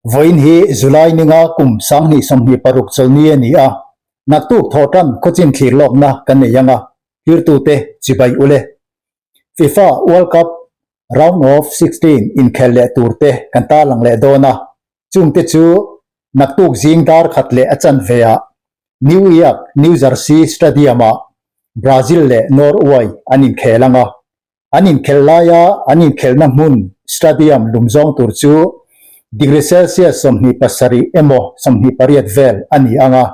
Vawiin hi July ninga kum 2026 chawlni a ni a, naktuk thawhtan khawchin thlir lawkna kan nei ang a, tirtute chibai ule. FIFA World Cup Round of 16 inkhel leh turte kan tarlang leh dawn a, chungte chu naktuk zing dar khat leh a chanve ah New York, New Jersey Stadium-ah Brazil leh Norway an inkhel ang a, An inkhelh laia an inkhelhna hmun stadium lum zawng tur chu degree Celsius 27 emaw 28 vel a ni ang a,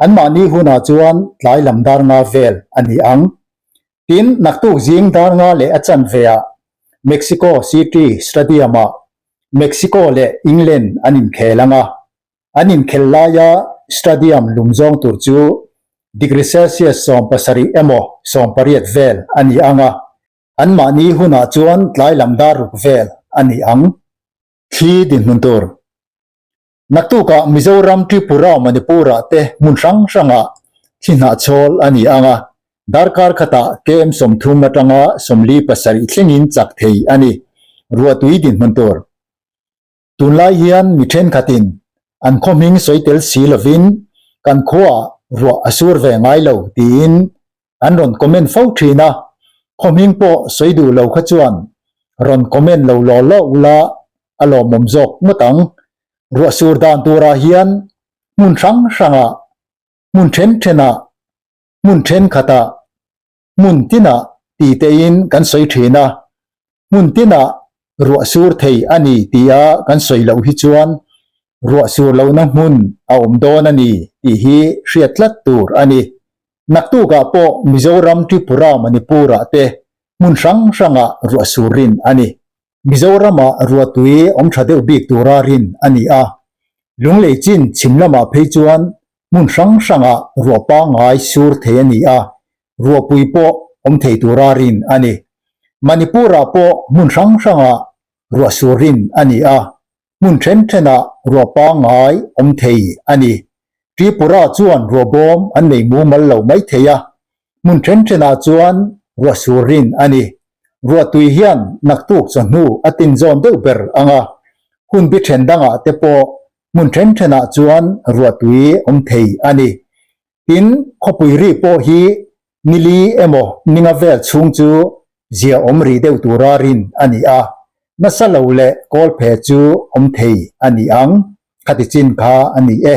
anmahni hunah chuan tlai lam dar nga vel a ni ang. Tin, naktuk zing dar nga leh a chanveah Mexico City Stadium-ah Mexico leh England an inkhel ang a, An inkhelh laia stadium lum zawng tur chu degree Celsius 17 emaw 18 vel a ni ang a, anmahni hunah chuan tlai lam dar ruk vel a ni ang. Thli dinhmun tur. Naktukah Mizoram, Tripura, Manipur-ah te hmun hrang hrangah thli hnahchhawl a ni ang a, darkar khatah KM 30 atanga 47 thlengin chak thei a ni. Ruahtui dinhmun tur. Tunlai hian mi thenkhatin an khaw hming sawi tel si lovin kan khuaah ruah a sur ve ngai lo tiin an rawn comment fo thin a, khaw hming pawh sawi duh lo kha chuan rawn comment lo law law ula a lawmawm zawk ngawt ang. Ruah sur dan turah hian hmun hrang hrangah, hmun then thenah, hmun thenkhatah, hmun tinah ti tein kan sawi thin a, hmun tinah ruah sur thei a ni tia kan sawi loh hi chuan ruah sur lohna hmun a awm dawn a ni tih hi hriat tlat tur a ni. Naktukah pawh Mizoram, Tripura, Manipur-ah te hmun hrang hrangah ruah sur rin a ni. Mizoramah ruahtui awm tha deuh bik tura rin a ni a, Lunglei chin chhim lamah phei chuan Hmun hrang hrangah ruah pangngai sur thei a ni a, ruahpui pawh awm thei tura rin a ni. Manipur-ah pawh hmun hrang hrangah ruah sur rin a ni a, hmun then thenah ruah pangngai awm thei a ni. Tripura chuan ruah bawm an nei mumal lo mai thei a, hmun then thenah chuan ruah sur rin a ni. Ruahtui hian naktuk chawhnu a tinzawn deuh ber ang a, hun bi then dangah te pawh Hmun then thenah chuan ruahtui awm thei a ni. Tin, khawpui ri pawh hi nili emaw ninga vel chhung chu zia awm ri deuh tura rin a ni a, nasa lo leh kawlphe chu awm thei a ni ang, khati chin kha a ni e.